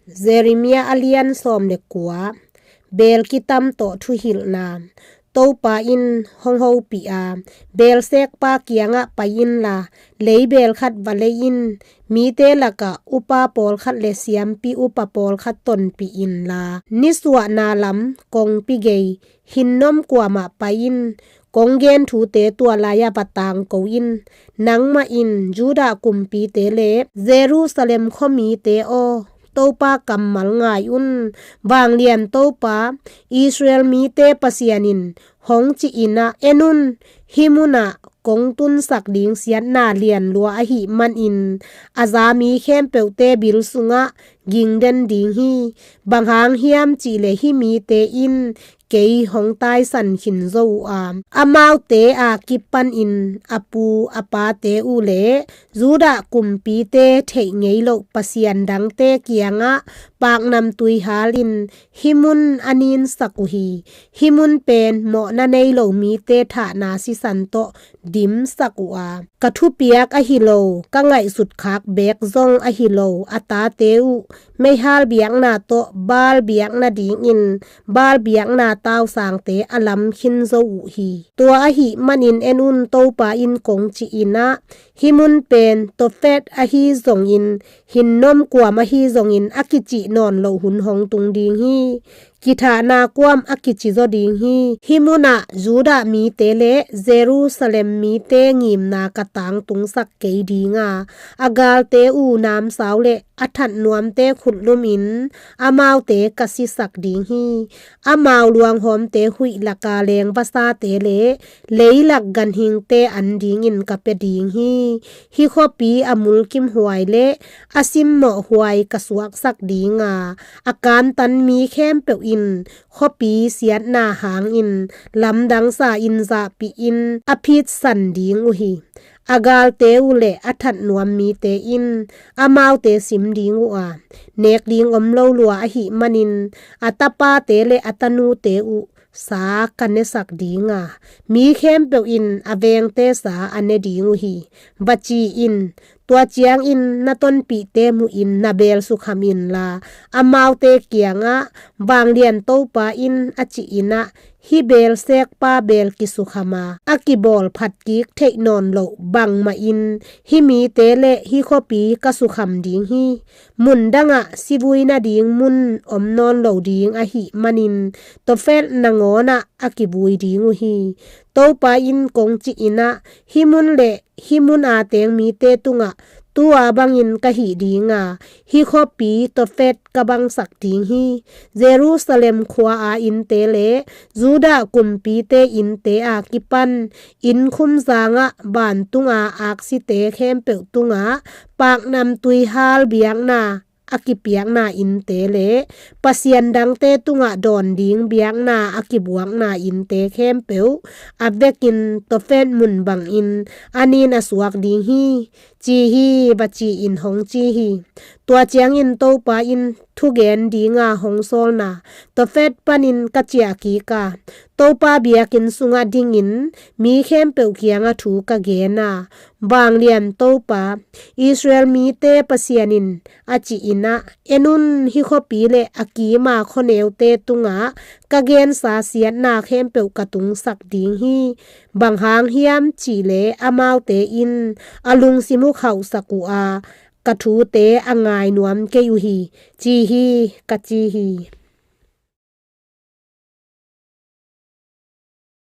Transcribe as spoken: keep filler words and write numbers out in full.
Jeremiah a lian sawm le kua. Beel kitam tawh thuhilhna. Topa in hong hopih a, beelsekpa kiangah pai inla, leibeel khat va lei in. Mite lakah upa pawlkhat le siampi upa pawlkhat tonpih inla, nisuahna lam kongpi gei, hinnom kuamah pai in. Kong gen thute tua lai-ah va tangko in. Nangmah in Judah kumpite le Jerusalem khuamite aw, Topa kammal ngai un. Vanglian Topa, Israel mite Pasian in hong ci inah, en un, hih munah kong tunsak ding siatna lianlua ahih manin, a za mi khempeuhte bil sungah gingden ding hi. Bang hang hiam cihleh hih mite in kei hong taisan khin zo uh a, amaute a kipanin a pu a pate uh le Judah kumpite theih ngei loh pasian dangte kiangah paknamtui halin hih mun a ninsak uh hi. Hih mun pen mawhna nei lo mite thahna sisan tawh dimsak uh a, ka thupiak ahi lo, ka ngaihsut khak beek zong ahi lo a tate uh meihal biakna tawh Baal biakna dingin Baal biakna tausangte a lam khin zo uh hi. Tua ahih manin en un, Topa in kong ci inah, hih mun pen Tofet ahi zongin, hinnom kuam ahi zongin a kicih nawn loh hun hong tung ding hi. Kithahna kuam a kici zaw ding hi. Hih munah Judah mite le Jerusalem mite ngimna ka tangtungsak kei ding a, a galte uh namsau le a that nuamte khutlumin amaute ka sisak ding hi. Amau luanghawmte huih laka leng vasate le leilak ganhingte an dingin ka pia ding hi. Hih khuapi a mulkimhuai le a simmawhhuai ka suaksak ding a, a kantan mi khempeuh in khuapi siatna hangin lamdangsa in zahpihin a phitsan ding uh hi. A galte uh le a that nuam mite in amaute sim ding uh a, nek ding om lo lua ahih manin a tapate le a tanute uh sa ka nesak ding a, mi khempeuh in a vengte sa a ne ding uh hi, va ci in. Tua ciangin na tonpihte muhin na beel sukham inla, amaute kiangah, vanglian Topa in a ci inah, hih beelsekpa beel kisukham a, a kibawl phatkik theih nawn loh bangmahin hih mite le hih khuapi ka sukham ding hi. Mun dangah sivui nading mun om nawn lo ding ahih manin Tofet nangawnah a kivui ding uh hi. Topa in kong ci inah, hih mun le hih mun a teng mite tungah tua bangin ka hih ding a, hih khuapi Tofet ka bangsak ding hi. Jerusalem khua a innte le Judah kumpite innte a kipan innkhum zangah vantunga aksite khempeuh tungah paknamtui hal biakna a kipiakna innte le pasian dangte tungah dawn ding biakna a kibuakna innte khempeuh a vekin Tofet mun bangin a nin a suak ding hi, ci hi, va ci in hong ci hi. Tua ciangin Topa in thugen dinga hong sawlna Tofet panin ka ciah kik a, Topa biakinn sungah dingin mi khempeuh kiangah thu ka gen a, vanglian Topa, Israel mite Pasian in a ci inah, en un, hih khuapi le a kima khuaneute tungah ka gensa siatna khempeuh ka tungsak ding hi. Bang hang hiam cihleh amaute in a lungsim uh khauhsak uh a, ka thute a ngai nuam kei uh hi, ci hi, ka ci hi.